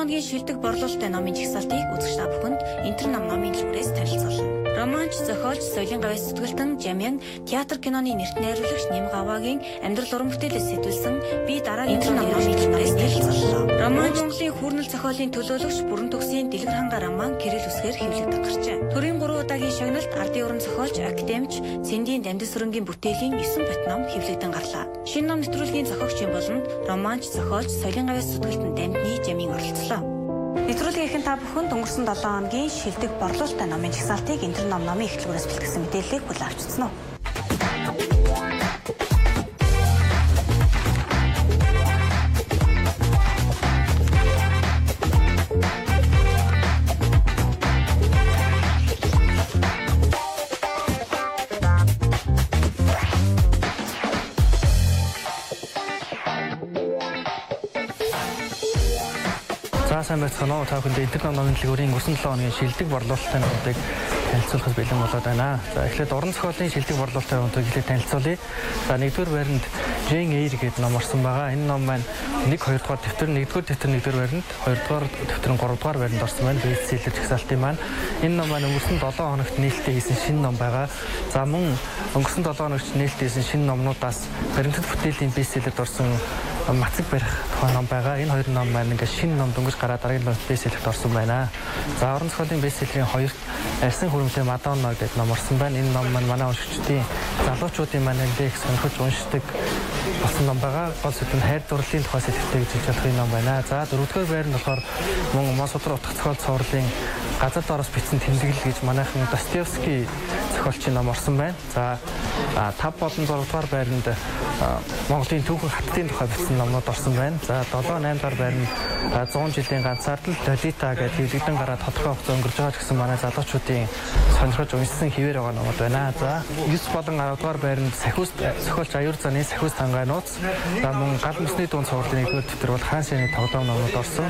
хоногийн шилдэг борлуулалттай номын жагсаалтыг үзэгч та бүхэнд Интер ном номын дэлгүүрээс танилцуулна. Романч, зохиолч, соёлын гавьяас зүтгэлтэн Жамян, театр киноны нэрт найруулагч Нэм Гаваагийн амьдрал уран бүтээлээс сэтүүлсэн би дараагийн Интер ном номын дэлгүүрээс танилцууллаа. Романч Монголын хүүрнэл зохиолын төлөөлөгч Бүрэн төгсийн Дэлгэр ханга роман гэрэл үсгээр хэвлэгдэх гарчээ. Төрийн 3 удаагийн шагналт ардын уран зохиолч, академич Цэндийн Дамдис сүрэнгийн бүтээлийн 9 бат ном хэвлэгдэн гарлаа. Шинэ ном нэвтрүүлгийн зохиогчийн болонд романч, зохиолч, соёлын гавьяас зүтгэлтэн Дамдны Жамийн оролцлоо. Нэвтрүүлгийнхэн та бүхэнд өнгөрсөн 7 хоногийн шилдэг борлуулалттай номын жагсаалтыг Интер ном номын их дэлгүүрээс бэлтгэсэн мэдээллийг хүлээн авч үзсэн үү? За сайн байцгаана уу? Та бүхэнд Интер ном номын дэлгүүрийн өнгөрсөн 7 хоногийн шилдэг борлуулалттай номуудыг танилцуулахад бэлэн болоод байна. За эхлээд уран зохиолын шилдэг борлуулалттай номуудыг эхлээд танилцуулъя. За нэгдүгээр байранд Jane Eyre гэдэг ном орсон байгаа. Энэ ном маань 1 2 дугаар дэвтэр, 1-р дэвтэр 1-р байранд, 2-р дэвтэр нь 3-р байранд орсон байна. Бестселлер жагсаалтын маань. Энэ ном маань өнгөрсөн 7 хоногт нээлттэй хийсэн шинэ ном байгаа. За мөн өнгөрсөн 7 хоногт нээлттэй хийсэн шинэ номнуудаас баримтат бүтээлийн бестселлерд орсон Мацаг барих тухай ном байгаа. Энэ хоёр ном маань ингээд шинэ ном дөнгөж гараад дараагийн ном бестселлерт орсон байна. За уран зохиолын бестселлерийн хоёрт Арьсан хүрэмтэй Мадонна гэдэг ном орсон байна. Энэ ном маань манай уншигчдын залуучуудын маань нэлээх сонирхож уншдаг болсон ном байгаа. Гол сэдэв нь хайр дурлалын тухай сэдвтэй гэж хэлж болох энэ ном байна. За дөрөвдүгээр байранд болохоор мөн Монсудар утга зохиол цувралын газар доороос бичсэн тэмдэглэл гэж манайхан Достоевский зохиолчийн ном орсон байна. За 5 болон 6 дугаар байранд Монголын түүхэн хаттын тухай бичсэн номнууд орсон байна. За 7 8 дугаар байранд 100 жилийн ганцаардал Лолита гэдэг хэвлэгдэн гараад тодорхой хугацаа өнгөрж байгаа ч гэсэн манай залуучуудын сонирхож уншсан хэвээр байгаа номууд байна. За 9 болон 10 дугаар байранд Сахиус зохиолч Аюур заны Сахиус тангай нууц. За мөн Гал мөсний дуун цувралын 1-р дэвтэр бол Хаан шины тоглоом номнууд орсон.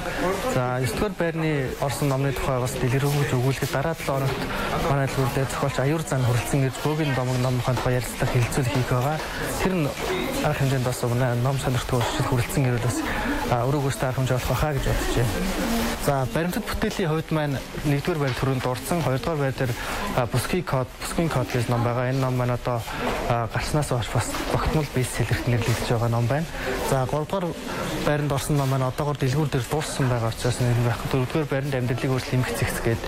За 9-р байрны орсон номны тухай бас дэлгэрэнгүй өгүүлэхэд дараа 7 хоногт манай дэлгүүр дээр зохиолч Аюур зан хүрэлцэн ирж бөөгийн домог номынхаа тухай ярилцлага хэлэлцүүл хийх байгаа. Тэр нь арга хэмжээнд бас ном сонирхдаг уншигчид хүрэлцэн ирвэл бас өрөөгөөсөө арга хэмжээ болох байхаа гэж бодож байна. За баримтат бүтээлийн хувьд маань 1-р байр түрүүнд дурдсан, 2-р байр дээр Бүсгийн код гэж ном байгаа. Энэ ном маань одоо гарснаас хойш бас тогтмол бестселлерт нэрлэгдэж байгаа ном байна. За 3-р байранд орсон ном маань одоогор дэлгүүр дээр дууссан байгаа учраас нэр нь байхгүй. 4-р байранд амьдралыг өөрчлөх эмх зэгц гээд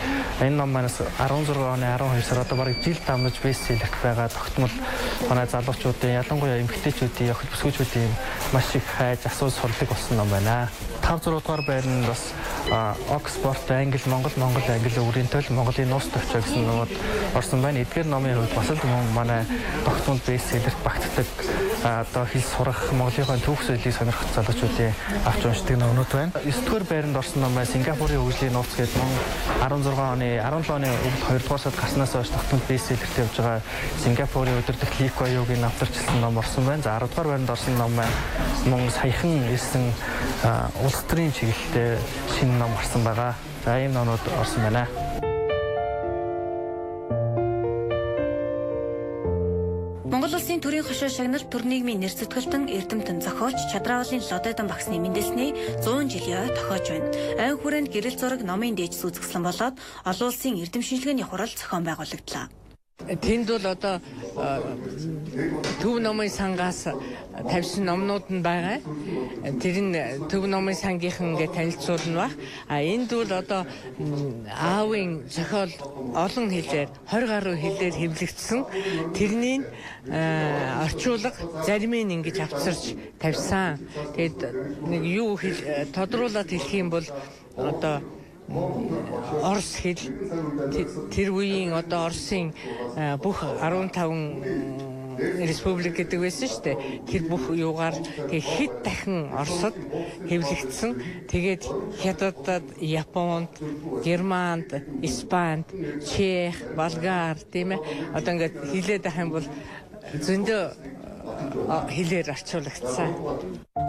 энэ ном манаас 16 оны 12 сар одоо бараг жил дамнаж бестселлерт байгаа тогтмол манай залуучуудын ялангуяа эмэгтэйчүүдийн охид бүсгүйчүүдийн маш их хайж асууж сурдаг болсон ном байна. 5 6 дугаар байранд бас Оксфорд англи, Монгол, Монгол англи өврийн төл Монголын нууц төвчөө гэсэн номууд орсон байна. Эдгээр номын хувьд бас л мөн манай тогтмол бестселлерт багтдаг одоо хэл сурах Монголынхаа түүх соёлыг сонирхох залуучуудын авч уншдаг номнууд байна. 9-р байранд орсон ном маань Сингапурын хөгжлийн нууц гэдэг мөн 16 оны 17 оны өвөл 2 дугаар сард гарснаас хойш тогтмол бестселлерт явж байгаа Сингапурын удирдагч Ли Куан Югийн навтарчилсан ном орсон байна. За 10 дугаар байранд орсон ном маань мөн саяхан ирсэн улс төрийн чиглэлтэй шинэ ном гарсан байгаа. За ийм номнууд орсон байна. Монгол улсын төрийн хошуу шагнал төр нийгмийн нэр зүтгэлтэн эрдэмтэн зохиолч Чадраавлын Лодойдон багсны мэндэлсний 100 жилийн ой тохиож байна. Ой хүрээнд гэрэл зураг номын дээж үзэсгэлэн болоод олон улсын эрдэм шинжилгээний хурал зохион байгуулагдлаа. Тэнд бол одоо Төв номын сангаас тавьсан номнууд нь байгаа. Тэр нь Төв номын сангийнхан ингээд танилцуулна баг. А энд бол одоо аавын зохиол олон хэлээр 20 гаруй хэлээр хэвлэгдсэн. Тэрний орчуулга зарим нь ингэж авцарч тавьсан. Тэгээд нэг юу тодруулаад хэлэх юм бол одоо Орос хэл тэр үеийн одоо Оросын бүх 15 республик гэдэг байсан шүү дээ. Тэр бүх юугаар тэг хэд дахин Оросод хэвлэгдсэн. Тэгээд Хятадад, Японд, Германд, Испанд, Чех, Болгар тийм ээ. Одоо ингээд хилээд байх юм бол зөндөө хэлээр орчуулагдсан.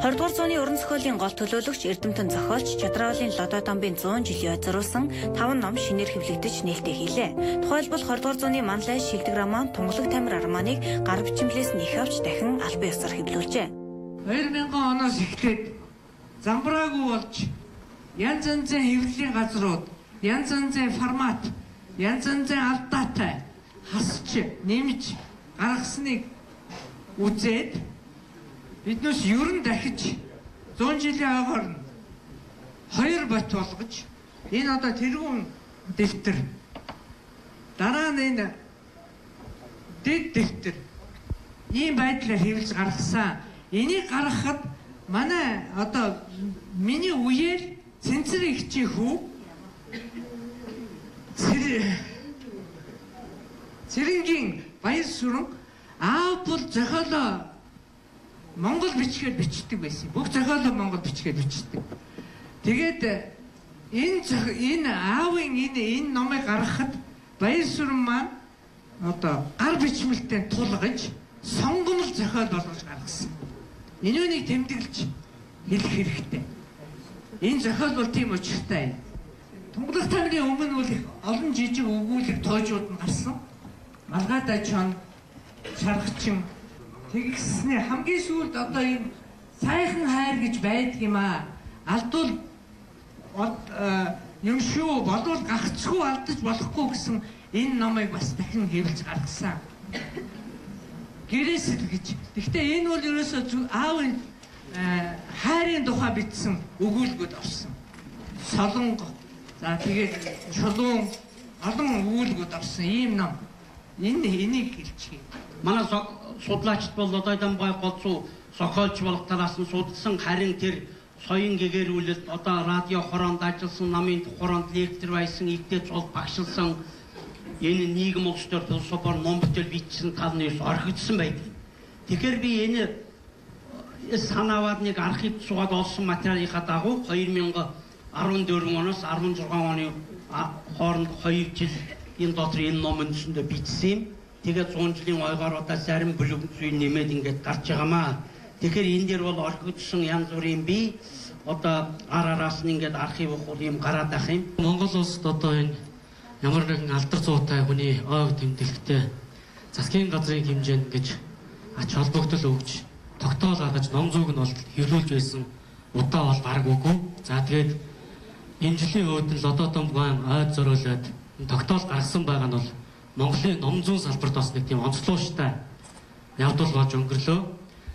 20 дугаар зууны уран зохиолын гол төлөөлөгч эрдэмтэн зохиолч Чадраавлын Лодой домбын 100 жилийн ой зориулсан 5 ном шинээр хэвлэгдэж нээлттэй хийлээ. Тухайлбал 20 дугаар зууны Манлай шилдэг роман Тунгалаг тамир романыг гар бичмлээс нэх авч дахин албан ёсоор хэвлүүлжээ. 2000 оноос эхлээд замбраагүй болж Янз янзын хэвлэлийн газрууд, янз янзын формат, янз янзын алдаатай хасч, нэмж гаргасныг үзээд биднээс ер нь дахиж 100 жилийн ойгоор нь 2 бот болгож энэ одоо тэргүүн дэвтэр, дараа нь энэ дэд дэвтэр ийм байдлаар хэвлэж гаргасан. Энийг гаргахад манай одоо миний үеэр Цэнцэр эгчийн хүү Цэрэнгийн Баярсүрэн аав бол зохиолоо монгол бичгээр бичдэг байсан. Бүх зохиолоо монгол бичгээр бичдэг. Тэгээд энэ аавын энэ номыг гаргахад Баярсүрэн маань одоо гар бичмэлтэй тулгаж сонгомол зохиол болгож гаргасан. Энүүнийг тэмдэглэж хэлэх хэрэгтэй. Энэ зохиол бол тийм учиртай. Тунгалаг тамирын өмнө бол их олон жижиг өгүүлэг тоожууд нь гарсан. Малгайтай чон, шаргачин тэгсний хамгийн сүүлд одоо энэ сайхан хайр гэж байдаг юм аа. Алдвал юм шүү, болвол гагцхүү алдаж болохгүй гэсэн энэ номыг бас дахин хэвлэж гаргасан. Гэрээсэл гэж. Гэхдээ энэ бол ерөөсөө аавын хайрын тухай бичсэн өгүүлбүүд орсон. Солонго, за тэгээд чулуун олон өгүүлбүүд орсон ийм ном. Энийг хэлчихье. Манай судлаачд бол Лодойдамгой голцуу зохиолч болох талаас нь судалсан, харин тэр соён гэгэрүүлэлт одоо радио хороонд ажилласан, намын хороонд лектор байсан, игдээ цул багшилсан энэ нийгэм улс төр философор ном бүтээл бичсэн тал нь орхигдсон байдаг. Тэгэхээр би энэ санааваад нэг архивд суугаад олсон материалынхаа дагуу 2014 оноос 16 оны хооронд 2 жил энэ дотор энэ ном үндсэндээ бичсэн юм. Тэгээд 100 жилийн ойгоор одоо зарим бүлэг зүй нэмээд ингээд гарч байгаамаа. Тэгэхээр энэ дээр бол орхигдсон янз бүрийн бий одоо ар араас нь ингээд архив ухуул юм гараад ах юм. Монгол улсад одоо энэ ямар нэгэн алдар зуутай хүний ойг тэмдэглэхдээ засгийн газрын хэмжээнд гэж ач холбогдол өгч тогтоол гаргаж ном зүйг нь бол хэвлүүлж байсан удаа бол бараг үгүй. За тэгээд энэ жилийн өөдөн Лодойдамгой ойд зориулаад тогтоол гаргасан байгаа нь бол Монголын ном зүйн салбарт бас нэг тийм онцлогтой явдал болж өнгөрлөө.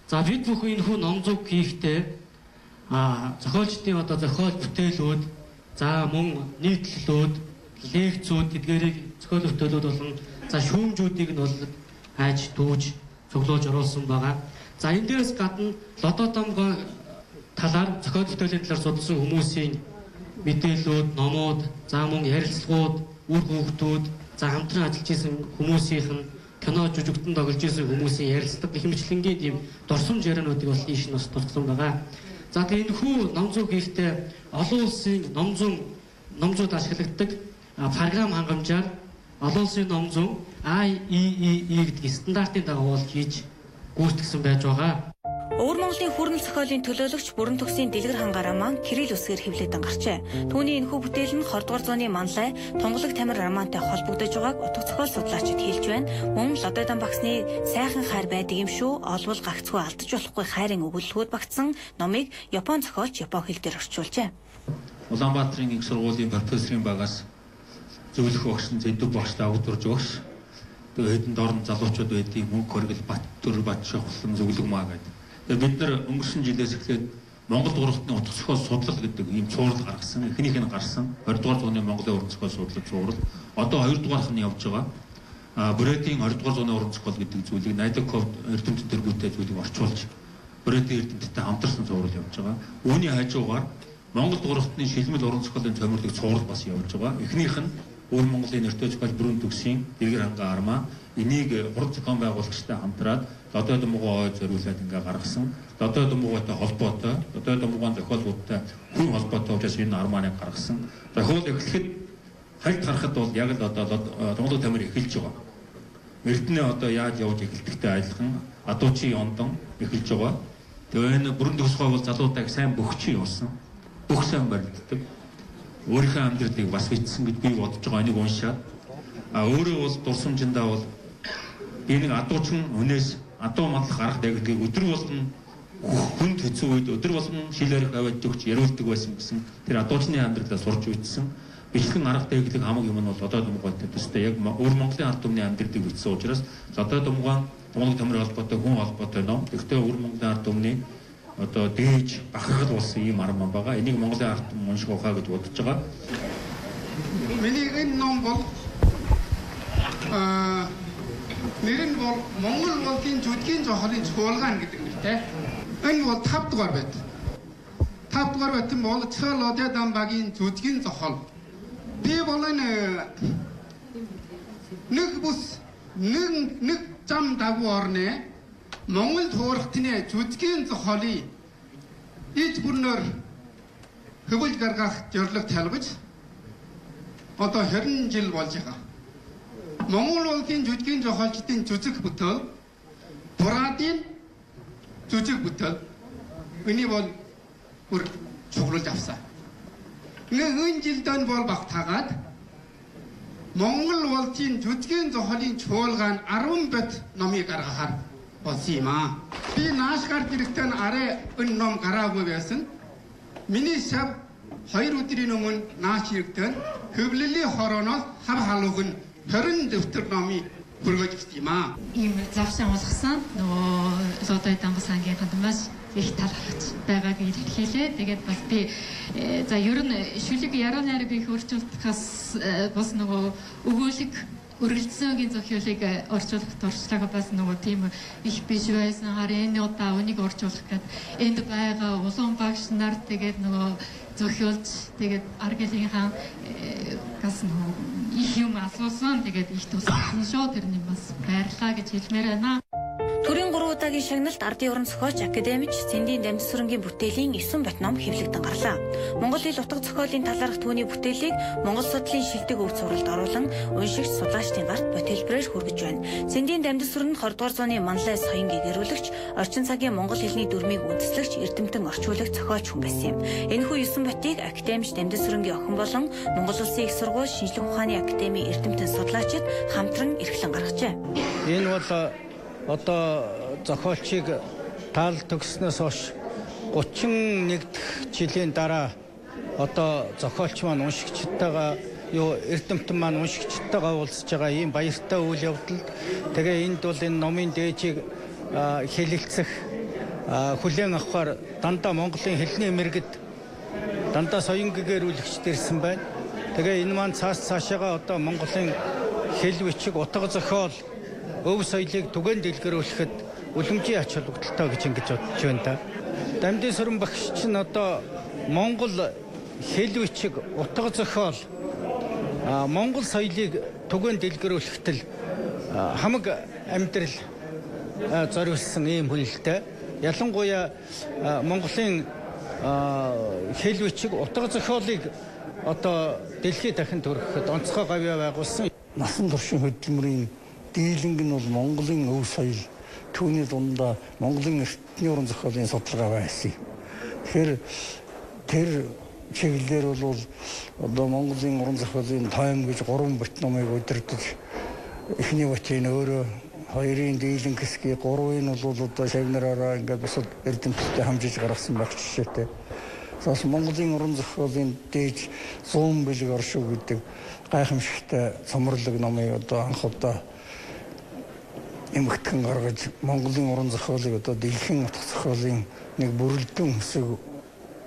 За бид бүхэн энэ хүү ном зүйг хийхдээ зохиолчдын одоо зохиол бүтээлүүд, за мөн нийтлэлүүд, лекцүүд эдгээрийг зохиол бүтээлүүд болон за шүүмжүүдийг нь бол хайж дүүж цуглуулж оруулсан байгаа. За энэ дээрээс гадна Лодойдамгой талаар зохиол бүтээлийн талаар судалсан хүмүүсийн мэдээллүүд, номууд, за мөн ярилцлагууд, үр хүүхдүүд, за хамтран ажиллаж исэн хүмүүсийнх нь кино жүжигтэн тоглож исэн хүмүүсийн ярилцлага гэх мэтлэнгийн тийм дурсамж яриануудыг бол ийш нь бас тусгасан байгаа. За тэгээ энэ хүү ном зүй хийхдээ олон улсын ном зүйд ашиглагддаг програм хангамжаар олон улсын ном зүйн IEEE гэдэг стандартын дагуу бол хийж гүйцэтгсэн байж байгаа. Өвөр Монголын хүрнэл зохиолын төлөөлөгч Бүрэн төгсийн Дэлгэр ханга роман Кирилл үсгээр хэвлэгдэн гарчээ. Түүний энэхүү бүтээл нь 20 дугаар зууны Манлай, Тунгалаг тамир романтай холбогдож байгааг утга зохиол судлаачид хэлж байна. Мөн Лодойдам багсны сайхан хайр байдаг юм шүү, олвол гагцхүү алдаж болохгүй хайрын өгүүлбүүд багтсан номыг Япон зохиолч Япон хэл дээр орчуулжээ. Улаанбаатарын их сургуулийн профессорын багаас зөвлөх багш нь Зэдүг багш дагвдурж багш. Тэгээ хэдэн дорн залуучууд байдгийг мөнгө хоригл Баттүр Батшохлон зөвлөг маа гэдэг. Тэгээ бид нар өнгөрсөн жилээс эхлээд Монгол гуравтны утга зохиол судлал гэдэг ийм цуврал гаргасан. Эхнийх нь гарсан. 20 дугаар зууны Монголын уран зохиол судлал цуврал. Одоо 2 дугаарх нь явж байгаа. Бредийн 20 дугаар зууны уран зохиол гэдэг зүйлийг Найдаков эрдэмтэн тэргүүтэй зүйлийг орчуулж Бредийн эрдэмтдтэй хамтарсан цуврал явж байгаа. Үүний хажуугаар Монгол гуравтны шилмэл уран зохиолын цомирлог цуврал бас явж байгаа. Эхнийх нь Өвөр Монголын нэртэй зохиол Бүрэн төгсийн Дэлгэр ханга армаа энийг уран зохион байгуулагчтай хамтраад Лодойдамгой ой зориулаад ингээ гаргасан. Лодойдамгойтой холбоотой, Лодойдамгойн зохиолуудтай хүн холбоотой учраас энэ армааныг гаргасан. Зохиол эхлэхэд хальт харахад бол яг л одоо Тунгалаг тамир эхэлж байгаа. Эрдэнэ одоо яаж явж эхэлдэгтэй адилхан Адуучийн ондон эхэлж байгаа. Тэгээ энэ Бүрэн төгсгой бол залуудыг сайн бөхчий явсан. Бүх сайн барилддаг. Өөрийнхөө амьдралыг бас бичсэн гэж би бодож байгаа, энийг уншаад. Өөрөө бол дурсамжиндаа бол би нэг адуучин хүнээс адуу манлах арга дагдаг өдөр болгон Хүнд хэцүү үед өдөр болгон шил арих аваад өгч яриулдаг байсан гэсэн тэр адуучны амьдралаа сурч үтсэн. Бичлэгэн арга дэглэг хамаг юм нь бол Лодой Тумгуйтай төстэй яг өвөр Монголын ард түмний амьдралыг бичсэн учраас Лодой Тумгуй Тунгалаг төмөр холбоотой хүн холбоотой ном. Тэгэхдээ өвөр Монголын ард түмний одоо дээж бахархал болсон ийм арга ман байгаа. Энийг Монголын ард түмэн унших ухаа гэж бодож байгаа. Миний энэ ном бол нэр нь бол Монгол улсын жүжгийн зохиолын чуулган гэдэг нэртэй. Энэ бол 5 дугаар байт. 5 дугаар байт нь бол Лодой Дамбагийн жүжгийн зохиол. Би бол энэ нэг бүс нэг зам дагуу орно. Монгол туурхтны жүжгийн зохиолыг иж бүрнээр хөвөл гаргах зорилго тавьж одоо 20 жил болж байгаа. Монгол улсын жүжгийн зохиолчдын жүжиг бүтээл, Бураадын жүжиг бүтээл энийг бол бүр цуглуулж авсан. Энэ жилдэн бол багтаагаад Монгол улсын жүжгийн зохиолын чуулган 10 бот номыг гаргахаар болсон юм аа. Би нааш гарч ирэхдээ арай энэ ном гараагүй байсан. Миний шав 2 өдрийн өмнө нааш ирэхдээ хэвлэлийн хорооноос хав халууг нь 20 дэвтэр номыг хүргэж ирсэн юм аа. Ийм завшан болгосон нөгөө Лодой Дамба сангийн ханд маш их талархаж байгааг илэрхийлээ. Тэгээд бас би за ер нь шүлэг яруу найраг их өөрчилдөхөөс бас нөгөө өгөөлөг өргөлцөөгийн зохиолыг орчуулах туршлага бас нөгөө тийм их биш байсан. Харин энэ удаа үнийг орчуулах гээд энд байгаа улаан багш нар тэгээд нөгөө зохиолч тэгээд Аргэлийнхаа гас нөгөө их юм асуусан. Тэгээд их тусалсан шүү. Тэрний бас баярлалаа гэж хэлмээр байна. Төрийн 3 удаагийн шагналт ардын уран зохиолч академич Цэндийн Дамжсүрэнгийн бүтээлийн 9 бот ном хэвлэгдэн гарлаа. Монгол хэл утга зохиолын талаарх түүний бүтээлийг Монгол судлалын шилдэг өв цувралд оруулан уншигч судлаачдын гарт бот хэлбэрээр хүргэж байна. Цэндийн Дамжсүрэн нь 20 дугаар зууны манлай соён гэгэрүүлэгч, орчин цагийн монгол хэлний дүрмийг үндэслэгч, эрдэмтэн орчуулагч, зохиолч хүн байсан юм. Энэхүү 9 ботыг академич Дамжсүрэнгийн охин болон Монгол Улсын их сургууль шинжлэх ухааны академийн эрдэмтэн судлаачид хамтран эрхлэн гаргажээ. Энэ бол одоо зохиолчийг таал төгснөөс хойш 31 дэх жилийн дараа одоо зохиолч маань уншигчдтайгаа эрдэмтэн маань уншигчдтайгаа уулзж байгаа ийм баяртай үйл явдал. Тэгээ энд бол энэ номын дээжийг хэлэлцэх хүлээн авахар дандаа Монголын хэлний мэргэд дандаа соён гэгэрүүлэгчд ирсэн байна. Тэгээ энэ маань цааш цаашаага одоо Монголын хэл бичиг, утга зохиол, өв соёлыг түгээн дэлгэрүүлэхэд үлэмжийн ач холбогдолтой гэж ингэж бодож байна да. Дамдын сүрэн багш чинь одоо Монгол хэл бичиг, утга зохиол, Монгол соёлыг түгээн дэлгэрүүлэхэд л хамаг амьдрал зориулсан ийм хүн л дээ. Ялангуяа Монголын хэл бичиг, утга зохиолыг одоо дэлхийд дахин төрөхөд онцгой гавьяа байгуулсан. Насан туршийн хөдөлмөрийн дийлэнг нь бол Монголын өв соёл, түүний дундаа Монголын эртний уран зохиолын судалгаа байсан юм. Тэгэхээр тэр чиглэлээр бол одоо Монголын уран зохиолын тойм гэж 3 бот номыг удирдах, эхний ботын өөрөө, хоёрын дийлэнх хэсгийг, гурвын нь бол одоо шавнараараа ингээд бусад эрдэмтдтэй хамжиж гаргасан байх жишээтэй. Бас Монголын уран зохиолын дээж 100 бэлэг оршуу гэдэг гайхамшигтай цоморлог номыг одоо анх удаа эмгэгтгэн гаргаж Монголын уран зохиолыг одоо дэлхийн утга зохиолын нэг бүрэлдэхүүн хэсэг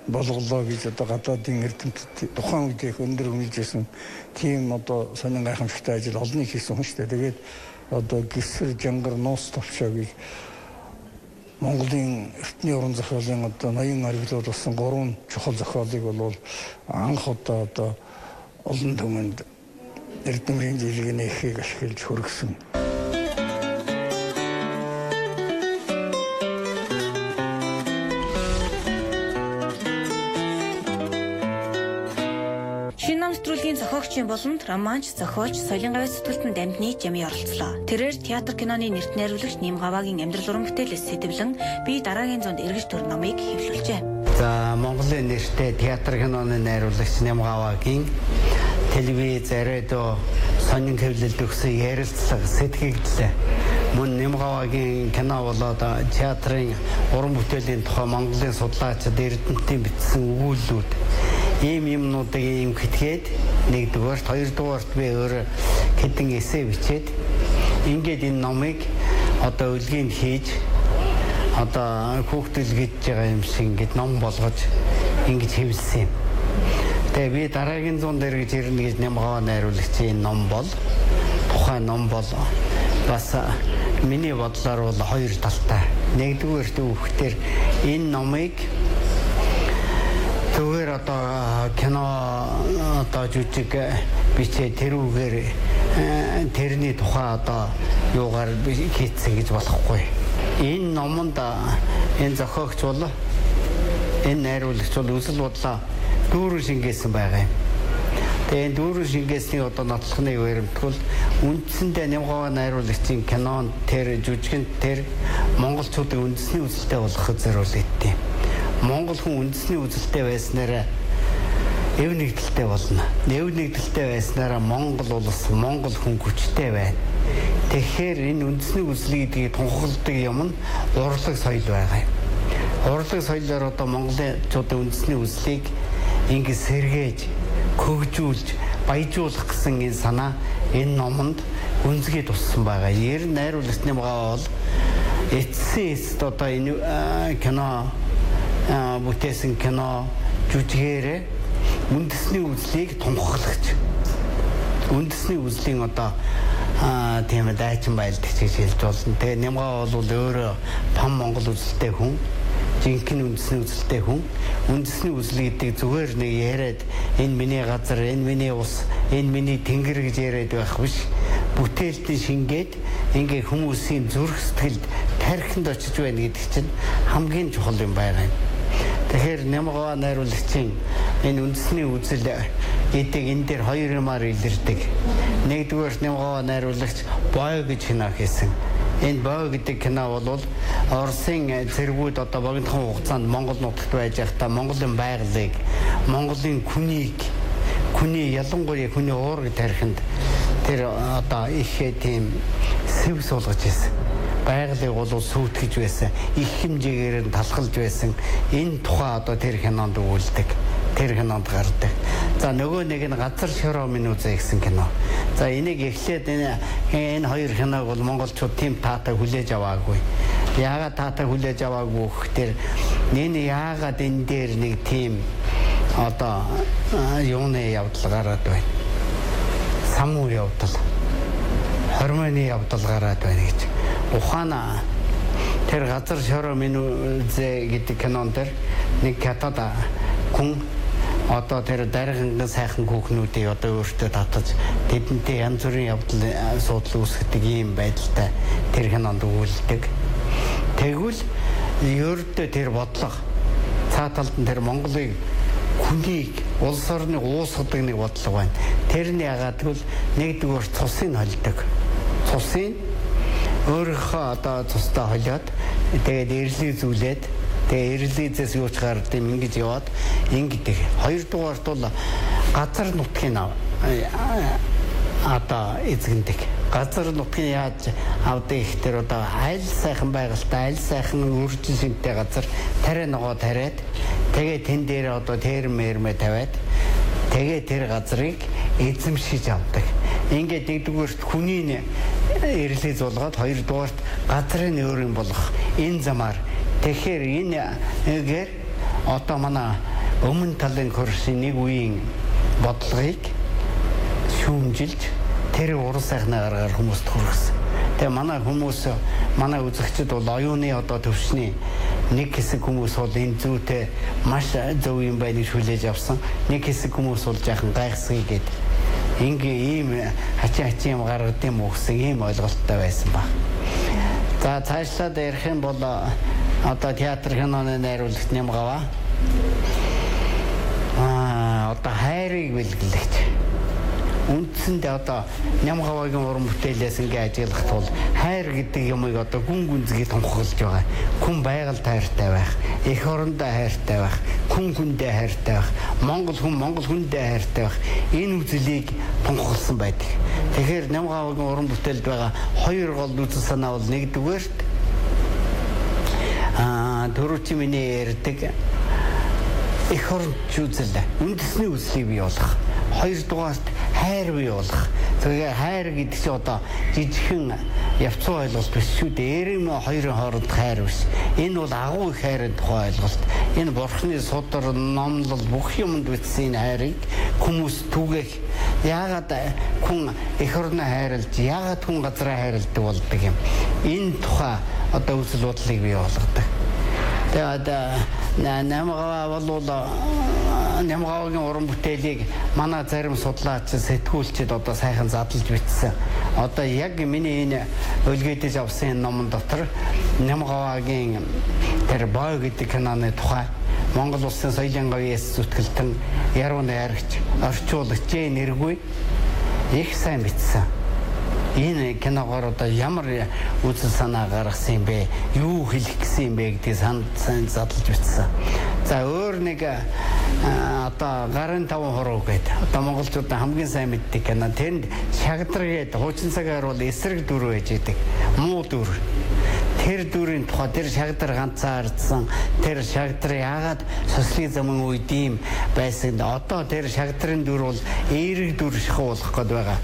болголоо гэж одоо гадаадын эрдэмтэд тухайн үед их өндөр үнэлж байсан тийм одоо сонин гайхамшигтай ажил олныг хийсэн хүн шүү дээ. Тэгээд одоо гисэр жангар нуус товчоо гэж Монголын эртний уран зохиолын одоо ноён оргилууд болсон 3 чухал зохиолыг бол анх удаа одоо олон түмэнд эрдэмрийн жилийн эхийг ашиглаж хүргэсэн. Зохиогчийн болонд романч, зохиолч, соёлын гавьяа сэтгүүлтэн Дамдны Жами оролцлоо. Тэрээр театр киноны нэрт найруулагч Нимгаваагийн амьдрал уран бүтээлээс сэдвлэн би дараагийн зуунд эргэж төр номыг хэвлүүлжээ. За Монголын нэртэй театр киноны найруулагч Нимгаваагийн телевиз, радио сонин хэвлэлд өгсөн ярилцлага сэтгэгдлээ. Мөн Нямгаваагийн кино болоод театрын уран бүтээлийн тухай Монголын судлаачид эрдэмтдийн бичсэн өгүүллүүд ийм юмнуудыг ийм хэтгээд нэгдүгээрт, хоёрдугаарт би өөрөө хэдэн эссе бичээд ингээд энэ номыг одоо өлгийг хийж одоо хүүхдэл гэж байгаа юм шиг ингээд ном болгож ингэж хэвлэсэн юм. Тэгээ би дараагийн зун дээр гэж ирнэ гэж Нямгаваа найруулагчийн ном бол тухайн ном бол бас миний бодлоор бол хоёр талтай. Нэгдүгээрт өвхтөр энэ номыг зүгээр одоо кино одоо жүжиг бичээ тэрүүгээр тэрний тухай одоо юугаар хийцэн гэж болохгүй. Энэ номонд энэ зохиогч бол энэ найруулагч бол үзэл бодлоо дүүрэн шингээсэн байгаа юм. Тэгээ энэ дүүрэн шингээсний одоо нотлохныг баримтгал үндсэндээ Нямгаваа найруулагчийн кинонд тэр жүжигэнд тэр монголчуудын үндэсний үзэлтэй болгоход зориулагдсан. Монгол хүн үндэсний үзэлтэй байснараа эв нэгдэлтэй болно. Эв нэгдэлтэй байснараа Монгол улс, Монгол хүн хүчтэй байна. Тэгэхээр энэ үндэсний үзэл гэдгийг тунхагладаг юм нь урлаг соёл байгаа юм. Урлаг соёлоор одоо монголчуудын үндэсний үзлийг ингэ сэргээж, хөгжүүлж, баяжуулах гэсэн энэ санаа энэ номонд гүнзгий туссан байгаа. Ер нь найруулагч Нямгаваа бол эцсийн эцэст одоо энэ кино бүтээсэн кино жүжигээрээ үндэсний үзлийг тунхаглагч. Үндэсний үзлийн одоо тийм дайчин байлдагч гэж хэлж болно. Тэгээ Нямгаваа бол өөрөө пан Монгол үзэлтэй хүн, жинхэнэ үндэсний үзэлтэй хүн. Үндэсний үзэл гэдэг зүгээр нэг яриад энэ миний газар, энэ миний ус, энэ миний тэнгэр гэж яриад байх биш. Бүтээлтэн шингээд ингээ хүмүүсийн зүрх сэтгэлд тархинд очиж байна гэдэг чинь хамгийн чухал юм байна. Тэгэхээр Нямгаваа найруулагчийн энэ үндэсний үзэл гэдэг энэ дээр хоёр юмар илэрдэг. Нэгдүгээр Нямгаваа найруулагч Бой гэж кино хийсэн. Энэ Бой гэдэг кино бол Оросын цэргүүд одоо богинохон хугацаанд Монгол нутагт байж байхдаа Монголын байгалыг, Монголын хүнийг, хүний ялангуяа хүний уурыг тархинд тэр одоо их тийм сэв суулгаж байсан. Байгалыг бол сүйтгэж байсан, их хэмжээгээр нь талхалж байсан. Энэ тухай одоо тэр кинонд өгүүлдэг, тэр кинонд гардаг. За нөгөө нэг нь Газар шороо минь үзээ гэсэн кино. За энийг эхлээд энэ хоёр киног бол монголчууд тийм таатай хүлээж аваагүй. Яагаад таатай хүлээж аваагүй гэхээр энэ яагаад энэ дээр нэг тийм одоо юуны явдал гараад байна. Самуу явдал, хормоны явдал гараад байна гэж. Ухаана тэр Газар шороо минь үзээ гэдэг кинон дээр нэг хятад хүн одоо тэр дарган сайхан хүүхнүүдийг одоо өөртөө татаж тэдэнтэй янз бүрийн явдал асуудал үүсгэдэг ийм байдалтай тэр кинонд өгүүлдэг. Тэгвэл ердөө тэр бодлого цаа талд нь тэр Монголыг хүнийг улс орныг уусгадаг нэг бодлого байна. Тэрний ягаад гэвэл нэгдүгээр цусыг холдог. Цусыг өөрийнхөө одоо цустай холиод тэгээд эрлийг зүйлээд тэгээ эрлийзээс юу ч гард юм ингэж яваад ингэдэг. Хоёрдугаарт бол газар нутгийн одоо эзэгндэг. Газар нутгийн яаж авдаг ихтер одоо аль сайхан байгальтай, аль сайхан үржин шинтэй газар тариа ногоо тариад тэгээ тэн дээр одоо тэрмэрмэ тавиад тэгээ тэр газрыг эзэмшиж авдаг. Ингээд нэгдүгээрт хүний эрлийз болгоод хоёрдугаарт газрын өөр юм болгох энэ замаар. Тэгэхээр энэ нэгээр одоо манай өмнө талын курсын нэг үеийн бодлогыг шүүмжилж тэр уран сайхнаа гаргаар хүмүүст хүргэсэн. Тэгээ манай хүмүүс, манай үзэгчид бол оюуны одоо төвшний нэг хэсэг хүмүүс бол энэ зүйтэй маш зөв юм байна гэж хүлээж авсан. Нэг хэсэг хүмүүс бол жаахан гайхсгийг гээд ингээ ийм хачин хачин юм гаргад юм уу гэсэн ийм ойлголттой байсан баг. За цаашлаад ярих юм бол одоо театр киноны найруулагч Нямгаваа одоо хайрыг бэлгэлэгч. Үндсэндээ одоо Нямгаваагийн уран бүтээлээс ингээ ажиглах тул хайр гэдэг юмыг одоо гүн гүнзгий тунхаглаж байгаа. Хүн байгальд хайртай байх, эх орондоо хайртай байх, хүн хүндээ хайртай байх, Монгол хүн Монгол хүндээ хайртай байх. Энэ үзлийг тунхагласан байдаг. Тэгэхээр Нямгаваагийн уран бүтээлд байгаа хоёр гол үзэл санаа бол нэгдүгээрт түрүүчийн миний ярьдаг эх оронч үзэл, үндэсний үзлийг бий болгох. Хоёрдугаарт хайр бий болгох. Тэгэхээр хайр гэдэг чинь одоо жижигхэн явцсан ойлголт биш шүү дээ. Эрэм хоёрын хооронд хайр биш. Энэ бол агуу их хайрын тухай ойлголт. Энэ бурхны судар, номлол бүх юмд бичсэн энэ хайрыг хүмүүс түгээх. Яагаад хүн эх орноо хайрлаж, яагаад хүн газраа хайрладаг болдог юм. Энэ тухай одоо үзэл бодлыг бий болгодог. Тэгээд Нямгаваа бол Нямгаваагийн уран бүтээлийг манай зарим судлаач, сэтгүүлчид одоо сайхан задлж бичсэн. Одоо яг миний энэ өлгийдэж авсан энэ номон дотор Нямгаваагийн тэр бой гэдэг киноны тухай Монгол улсын соёлын говийн эс зүтгэлтэн яруу найрагч, орчуулагч нэргүй их сайн бичсэн. Энэ киногоор одоо ямар үзэл санаа гаргасан юм бэ? Юу хэлэх гэсэн юм бэ гэдгийг сайн задлж бичсэн. За өөр нэг одоо гарын таван хуруу гэдэг. Одоо монголчууд хамгийн сайн мэддэг кино. Тэнд шагдар гэдэг хуучин цагаар бол эсрэг дүр байж идэг. Муу дүр. Тэр дүрийн тухай тэр шагдар ганцаардсан, тэр шагдар яагаад социализмын үед ийм байсан. Одоо тэр шагдрын дүр бол эерэг дүр шахуу болох гээд байгаа.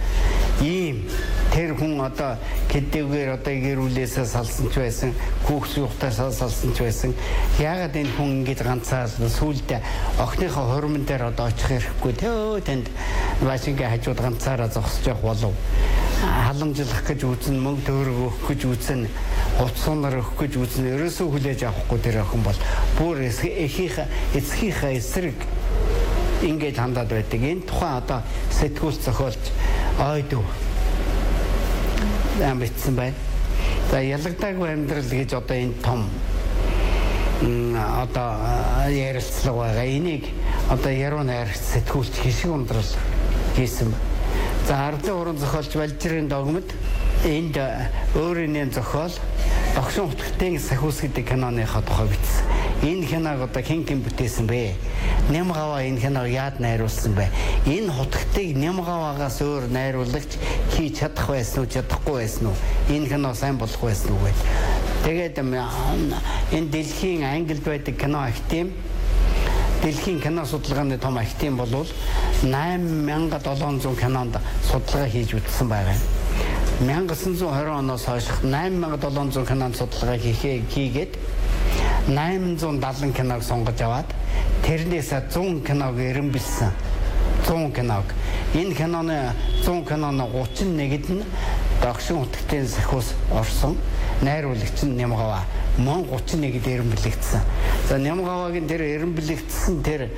Ийм тэр хүн одоо кэдэвгээр одоо гэр бүлээсээ салсан ч байсан, хүүхд юухтаас салсан ч байсан. Яагаад энэ хүн ингэж ганцаарлаа сүүлдээ охиныхоо хормон дээр одоо очих хэрэггүй. Төө тэнд башингийн хажууд ганцаараа зогсож явах болов. Халамжлах гэж үзэн, мөнгө төгрөг өгөх гэж үзэн, утсуунаар өгөх гэж үзэн, ерөөсөө хүлээж авахгүй тэр охин бол бүр эхийнхээ эцгийнхээ эсрэг ингэж хандаад байдаг. Энэ тухайн одоо сэтгүүл зохиолч ойдов бичсэн байна. За ялагдаагүй амьдрал гэж одоо энэ том одоо ярилцлага байгаа. Энийг одоо яруу найрагч сэтгүүлч хишиг ундрал хийсэн. За ардын уран зохиолч Балжирын догмод энд өөрийн зохиол Догшин хутгтын сахиус гэдэг киноныхоо тухай бичсэн. Энэ киног одоо хэн хэн бүтээсэн бэ? Нямгаваа энэ киног яад найруулсан бэ? Энэ хутгтыг Нямгаваагаас өөр найруулагч хийж чадах байсан уу, чадахгүй байсан уу? Энэ кино сайн болох байсан уу гэдэг. Тэгээд энэ дэлхийн Англид байдаг кино актив, дэлхийн кино судалгааны том актив бол 8700 кинонд судалгаа хийж үзсэн байгаа юм. 1920 оноос хойш 8700 кинонд судалгаа хийгээд 870 киног сонгож аваад тэрнээс 100 киног эренбэлсэн. 100 киног. Энэ киноны 100 киноны 31-д нь Догшин хутгтын сахиус орсон. Найруулагч нь Нямгаваа. Мөн 31-д эренбэлэгдсэн. За Нямгаваагийн тэр эренбэлэгдсэн тэр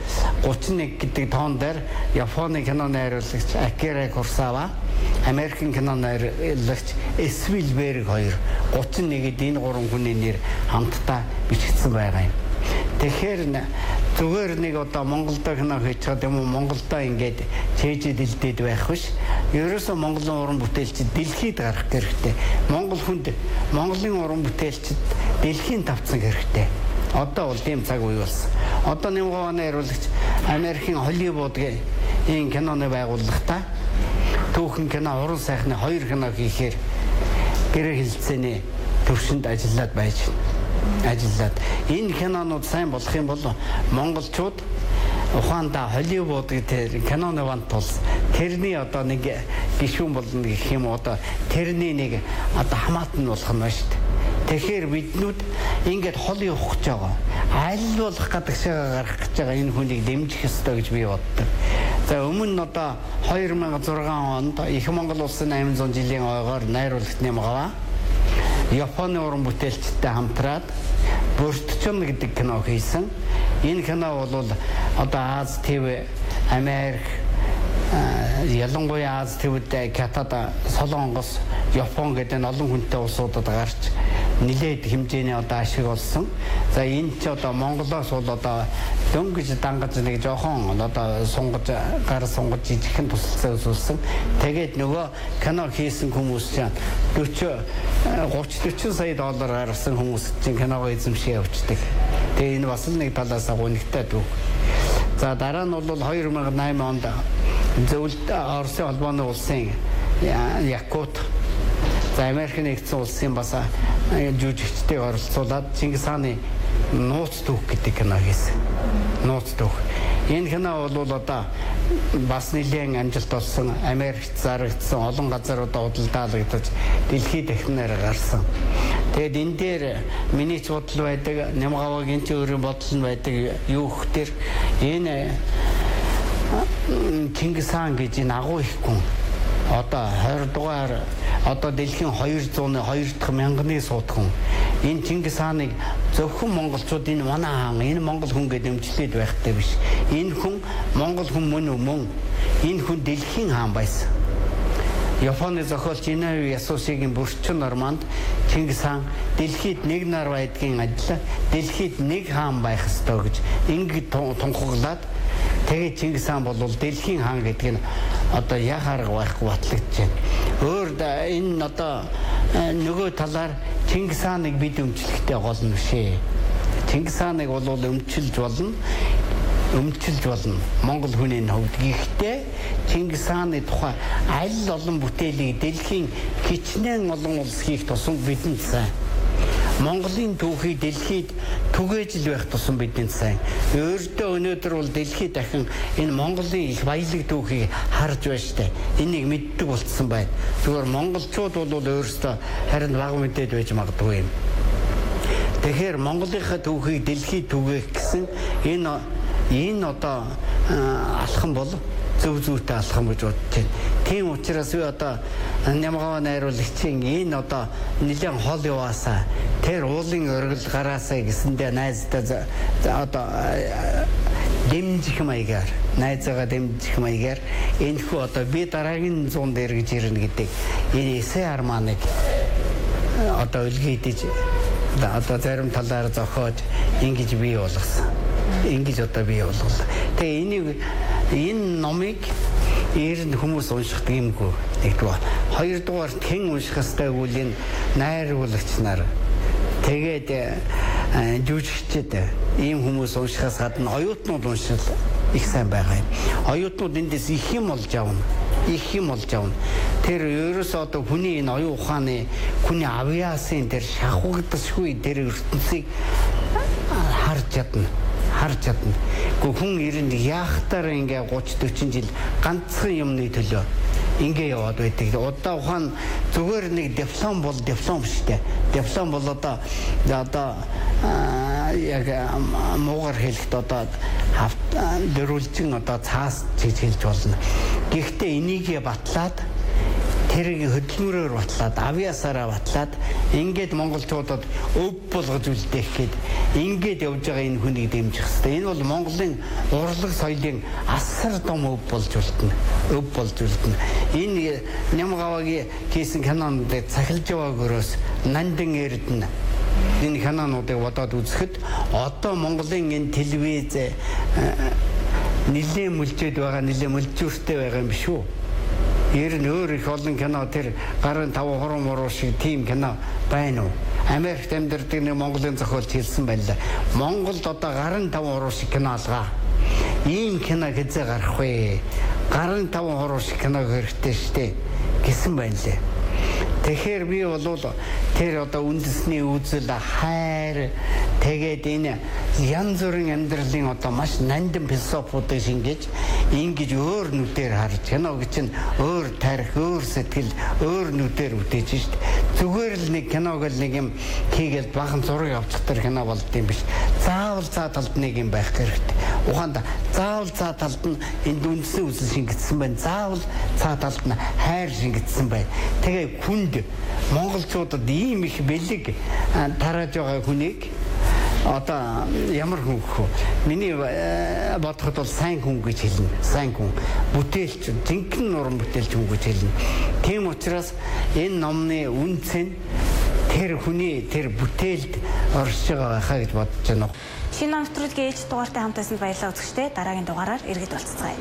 31 гэдэг тоон дээр Японы кино найруулагч Акира Куросава, Америкийн кино найруулагч Спилберг хоёр 31-д энэ гурван хүний нэр хамтдаа бичигдсэн байгаа юм. Тэгэхээр зүгээр нэг одоо Монголдо кино хийж байгаа юм уу, Монголдо ингээд чэйжэд илдээд байх биш. Ерөөсөө Монголын уран бүтээлчид дэлхийд гарах хэрэгтэй. Монгол хүнд Монголын уран бүтээлчид дэлхийн тавцан хэрэгтэй. Одоо бол тийм цаг үе болсон. Одоо Нямгаваа найруулагч Америкийн Холливуудын энэ киноны байгууллагатай түүхэн кино уран сайхны хоёр кино хийхээр гэрээ хэлцээний төвшөнд ажиллаад байж ажиллаад энэ кинонууд сайн болох юм бол монголчууд ухаандаа Холливуд гэдэг киноны вант тулс тэрний одоо нэг гишүүн болно гэх юм одоо тэрний нэг одоо хамаатан болох нь байна шүү дээ. Тэгэхээр биднүүд ингээд хол явах гэж байгаа. Аль болох гадагшаа гарах гэж байгаа энэ хүнийг дэмжих ёстой гэж би боддог. За өмнө нь одоо 2006 онд Их Монгол улсын 800 жилийн ойгоор найруулагч Нямгаваа Японы уран бүтээлчтэй хамтраад Бүртчон гэдэг кино хийсэн. Энэ кино бол одоо Аз ТV, Америк, ялангуяа Аз ТV-д Хятад, Солонгос, Япон гэдэг олон хүнтэй улсуудад гарч нэлээд хэмжээний одоо ашиг олсон. За энэ ч одоо Монголоос бол одоо дөнгөж дангаж нэг жоохон одоо сунгаж гар сунгаж жижигхэн тусалцаа үзүүлсэн. Тэгээд нөгөө кино хийсэн хүмүүс чинь 40 30 40 сая доллар гаргасан хүмүүс чинь киногоо эзэмшиж явчихдаг. Тэгээ энэ бас л нэг талаас гунигтай түүх. За дараа нь бол 2008 онд зөвлөлт Оросын холбооны улсын Якут, за Америк нэгдсэн улсын бас жүжигчдийг оролцуулаад Чингис хааны нууц түүх гэдэг кино хийсэн. Нууц түүх. Энэ кино бол одоо бас нэлээд амжилт олсон. Америкт зарагдсан, олон газар одоо худалдаалагдаж дэлхийд дахинаар гарсан. Тэгээд энэ дээр миний ч бодол байдаг, Нямгавагийн ч өөрийн бодол нь байдаг. Юу гэхээр энэ Чингис хаан гэж энэ агуу их хүн одоо 20 дугаар одоо дэлхийн 202 дахь мянганы суудхан хүн. Энэ Чингис хааныг зөвхөн монголчууд энэ манай хаан, энэ монгол хүн гэдээ өмчлээд байхтай биш. Энэ хүн монгол хүн мөн үү мөн. Энэ хүн дэлхийн хаан байсан. Японы зохиолч Иноуэ Ясусигийн Бүрчин романд Чингис хаан дэлхийд нэг нар байдгийн адил дэлхийд нэг хаан байх ёстой гэж ингэж тунхаглаад тэгээд Чингис хаан бол дэлхийн хаан гэдэг нь одоо яг арга байхгүй батлагдаж байна. Өөр энэ одоо нөгөө талаар Чингис хааныг бид өмчлөхтэй гол нь биш ээ. Чингис хааныг бол өмчилж болно. Өмчилж болно. Монгол хүний хувьд. Гэхдээ Чингис хааны тухай аль олон бүтээлийг дэлхийн хичнээн олон улс хийх тусам бидэнд сайн. Монголын түүхийг дэлхийд түгээж л байх тусам бидэнд сайн. Өөртөө өнөөдөр бол дэлхийд дахин энэ Монголын их баялаг түүхийг харж байна штэ. Энийг мэддэг болцсон байна. Зүгээр монголчууд бол өөрсдөө харин бага мэдээд байж магадгүй юм. Тэгэхээр Монголынхаа түүхийг дэлхийд түгээх гэсэн энэ одоо алхам бол зөв зүйтэй алхам гэж бодож байна. Тийм учраас би одоо Нямгаваа найруулагчийн энэ одоо нэлээд хол яваасаа тэр уулын оргил гараасаа гэсэндээ найздаа одоо дэмжих маягаар найзаагаа дэмжих маягаар энэхүү одоо би дараагийн 100 дээр гэж ирнэ гэдэг энэ эсэ арманыг одоо өлгийдэж одоо зарим талаар зохиож ингэж бий болгосон. Ингэж одоо бий болголоо. Тэгээ энийг энэ номыг ер нь хүмүүс унших гэмгүй. Нэгдүгээр. Хоёрдугаар хэн унших ёстой гэвэл энэ найруулагч нар. Тэгээд жүжигчид ийм хүмүүс уншихаас гадна оюутнууд уншвал их сайн байгаа юм. Оюутнууд эндээс их юм олж авна. Их юм олж авна. Тэр ерөөсөө одоо хүний энэ оюун ухааны хүний авьяасын тэр шахагдашгүй тэр ертөнцийг харж чадна. Харж чадна. Гэхдээ хүн ер нь яахтаар ингээ 30 40 жил ганцхан юмны төлөө ингээ яваад байдаг. Одоо ухаан зүгээр нэг диплом бол диплом шүү дээ. Диплом бол одоо яг муугар хэлэхэд одоо дөрвөлжин одоо цаас гэж хэлж болно. Гэхдээ энийгээ батлаад тэрийг хөдөлмөрөөр батлаад авьяасаараа батлаад ингээд монголчуудад өв болгож үлдээх гээд ингээд явж байгаа энэ хүнийг дэмжих хэрэгтэй. Энэ бол Монголын урлаг соёлын асар том өв болж үлдэнэ. Өв болж үлдэнэ. Энэ Нямгавагийн хийсэн кинонд цахилж яваагөрөөс Нандин Эрдэнэ энэ кинонуудыг бодоод үзэхэд одоо Монголын энэ телевиз нэлээд мүлжээд байгаа, нэлээд мүлжүүртэй байгаа юм биш үү? Ер нь өөр их олон кино тэр гарын 5 хуран муруу шиг тийм кино байна уу? Америкт амьдардаг нэг Монголын зохиолч хэлсэн байлаа. Монголд одоо гарын 5 хуруу шиг кино алгаа. Ийм кино хэзээ гарах вэ? Гарын 5 хуруу шиг кино хэрэгтэй штэ гэсэн байна лээ. Тэгэхээр би бол тэр одоо үндэсний үзэл, хайр, тэгээд энэ янз бүрийн амьдралын одоо маш нандин философиудыг шингээж ингэж өөр нүдээр харж кино гэж чинь өөр тарих, өөр сэтгэл, өөр нүдээр бүтээж шít. Зүгээр л нэг киног л нэг юм хийгээл бахан зураг авчих тэр кино болд юм биш. Заавал цаа талд нэг юм байх хэрэгтэй. Ухаанд заавал цаа талд нь энд үндсэн үзэл шингэсэн байна. Заавал цаа талд нь хайр шингэсэн байна. Тэгээ хүнд монголчуудад ийм их бэлэг тарааж байгаа хүнийг одоо ямар хүн гэх вэ? Миний бодоход бол сайн хүн гэж хэлнэ. Сайн хүн. Бүтээлч, жинхэнэ уран бүтээлч хүн гэж хэлнэ. Тийм учраас энэ номны үнцэн Тэр хүний тэр бүтээлд оршиж байгаа байхаа гэж бодож байна. Шинэ ном нэвтрүүлгийн ээлжит дугаартай хамт байсанд баярлалаа үзэгчдээ. Дараагийн дугаараар иргэд болцгаая.